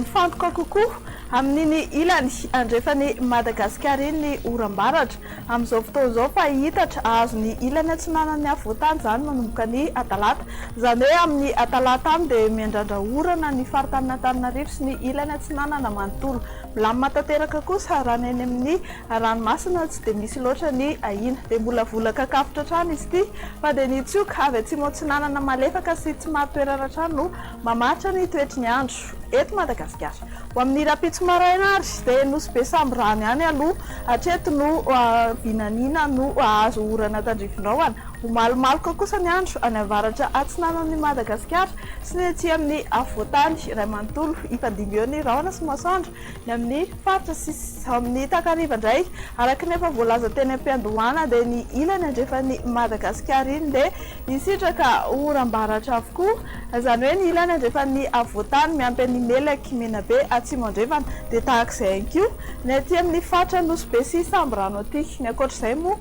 Mifantoka kokoa amin'iny ilany andrefan'i Madagasikara iny ny oram-baratra amin'izao fotoana izao fa hiitatra hahazo ny ilany atsinanan'ny afovoantany izany manomboka ny talata. Izany hoe amin'ny talata any dia miandrandra orana ny faritanin'Antananarivo sy ny ilany atsinanana manontolo. Milamina tanteraka kosa raha ny eny amin'ny ranomasina tsy dia misy loatra ny ahiana. Dia mbola volan-kakafotra hatrany izy ity fa dia ny tsioka avy atsimo atsinanana malefaka sy tsy marin-toerana hatrany no mamaritra ny toetry ny andro eto Madagasikara. Ho amin'ny rahampitso maraina ary dia Nosy Be Sambirano ihany aloha hatreto no vinaniana no hahazo orana tandrifin-drahona. Ho malomaloka kosa ny andro any avaratra atsinanan'i Madagasikara sy ny aty amin'ny afovoantany iray manontolo. Hifandimby eo ny rahona sy masoandro ny amin'ny faritra sisa. Amin'ny takariva indray, araka ny efa voalaza teny am-piandohana dia ny ilany andrefan'i Madagasikara iny dia hisitraka oram-baratra avokoa. Izany hoe ny ilany andrefan'ny afovoantany miampy an'i Melaky, Menabe, Atsimo Andrefana dia tahaka izay ihany koa ny aty amin'ny faritra Nosy Be sy Sambirano aty. Ny ankoatr'izay moa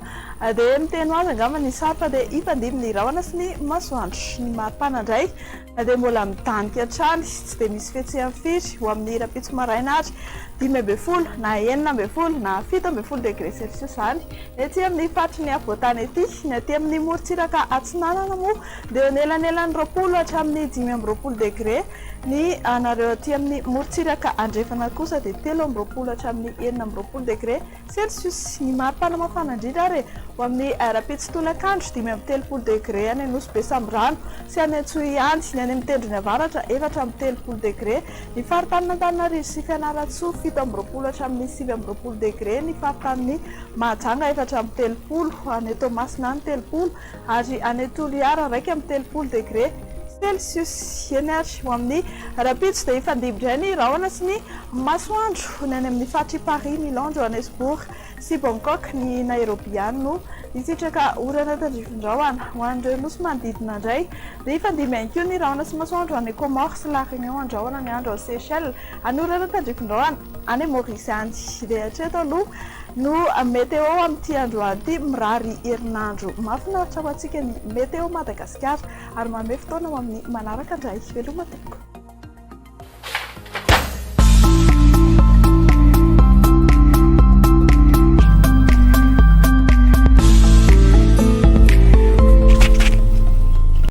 dia miteny ho azy angamba ny sary fa dia hifandimby ny rahona sy ny masoandro. Ny maripana indray dia mbola midanika hatrany, tsy dia misy fihetsehany firy ho amin'ny rahampitso maraina ary 15 na 16 na 17 degré celsius izany ny aty amin'ny faritry ny afovoantany aty. Ny aty amin'ny morontsiraka atsinanana moa dia eo anelanelan'ny 20 hatramin'ny 25 degré, ny anareo aty amin'ny morontsiraka andrefana kosa dia 23 hatramin'ny 26 degré Celsius. Ny maripana mafana indrindra ary ho amin'ny rahampitso tolakandro, 35 degre any Nosy Be Sambirano sy any Antsohihy any, ny any amin'ny tendrony avaratra, 34 degre, ny faritanin'Antananarivo sy Fianarantsoa, 27 hatramin'ny 29 degre, ny faritanin'i Mahajanga, 34, any Toamasina any, 30, ary any Toliara, 31 degre Celsius. Eny ary, ho amin'ny rahampitso dia hifandimby indray ny rahona sy ny masoandro. Ny any amin'ny faritr'i Paris, Milan, Johannesburg sy Bangkok, ny Nairobi ihany no hisitraka orana tandrifin-drahona. Ho an'ireo nosy manodidina indray dia hifandimby ihany koa ny rahona sy masoandro any Comores sy La Réunion, andrahona ny andro ao Seychelles, any orana tandrifin-drahona any Maurice any. Dia hatreto aloha no météo amin'ity androany ity. Mirary herinandro mahafinaritra ho antsika ny Météo Madagasikara ary manome fotoana ho amin'ny manaraka indray. Veloma tompoko.